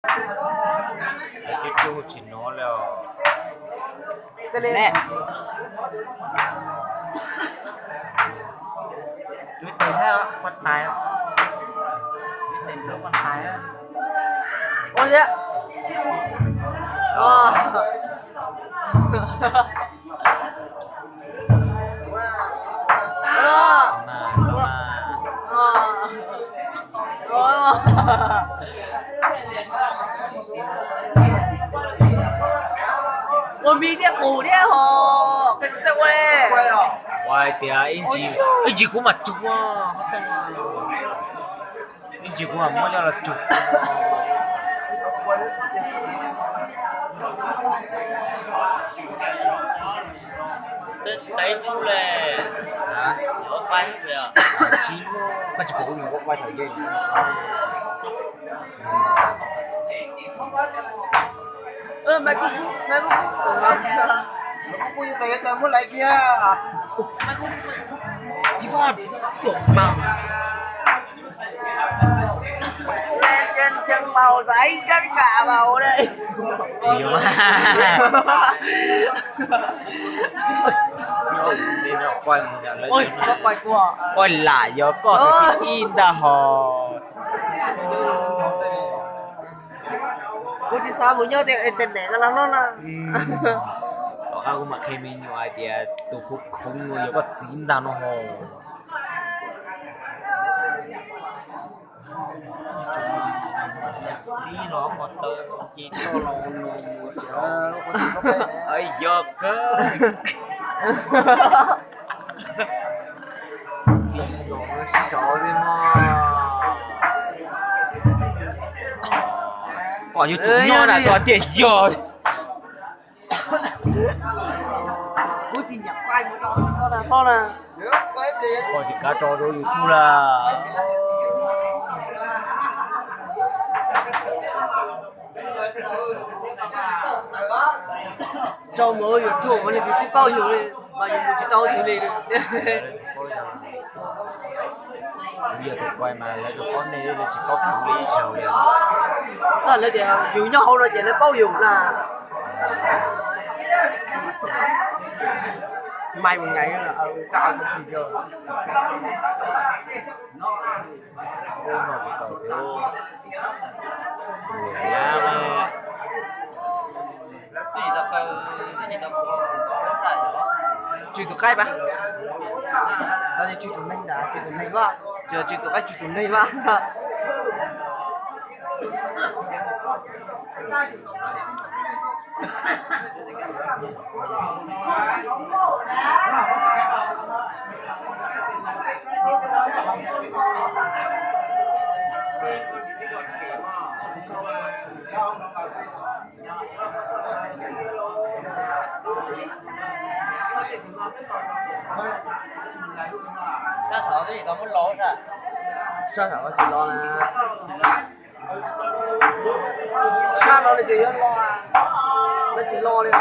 Lawv cub cub tsis hnov li os. Neb. Cub tes thiab, quan tài. Cub tes thiab quan tài. Ua li. Ua mi thiab qus thiab ho, koj tsis xav ua li. Ua hais tias ib ntsis, ib ntsis kuv mam rug. Ib ntsis kuv mam muab coj los rug. Twb tsis tau ib lub le. Koj tsis pom kuv nyuam qhuav quaj thaum ub. Maiv kuj kuj, maiv kuj kuj, maiv kuj kuj, yus tau yus tau muab laiv kiag. Ntseeg maus txais ib rab kam maus li. Ua lam yog koj tus thib ib ntag hos. Kuv tsis xav mus nyob tej internet ko los hlob na. Tom qab kuv mam qhia me nyuam hais tias tus khuv khoov yog koj txiv ntag no hos. Ib los ko taw ces toj los no mus xyov. Yog kawg. Tis nkaus no sov li no. Kom yuav tsum nyob na koj thiaj yog. Kuv tsis nyiam qaij mus rau tod na. Koj tsis kav tso rau YouTube lawm. Tso mus YouTube mas leej twg twb paub yus li, mas yus mus tsis tau tus li. Kuv yog tus quaj mas lawv tsuas paub nej, lawv tsis paub kuv li ib zaug li. Lawv tias yus nyob hauv no ces lawv paub yus na. Mai mus ngai, tau tus tis. Ub, no tsis tau tiag. Ua nyab ne. Tswj tus qaib pab. Tswj tus neeg, tswj tus neeg pab. Tswj tus qaib, tswj tus neeg pab. Sab saum tsis los na. Sab no li ces yuav los, lawv tsis los li.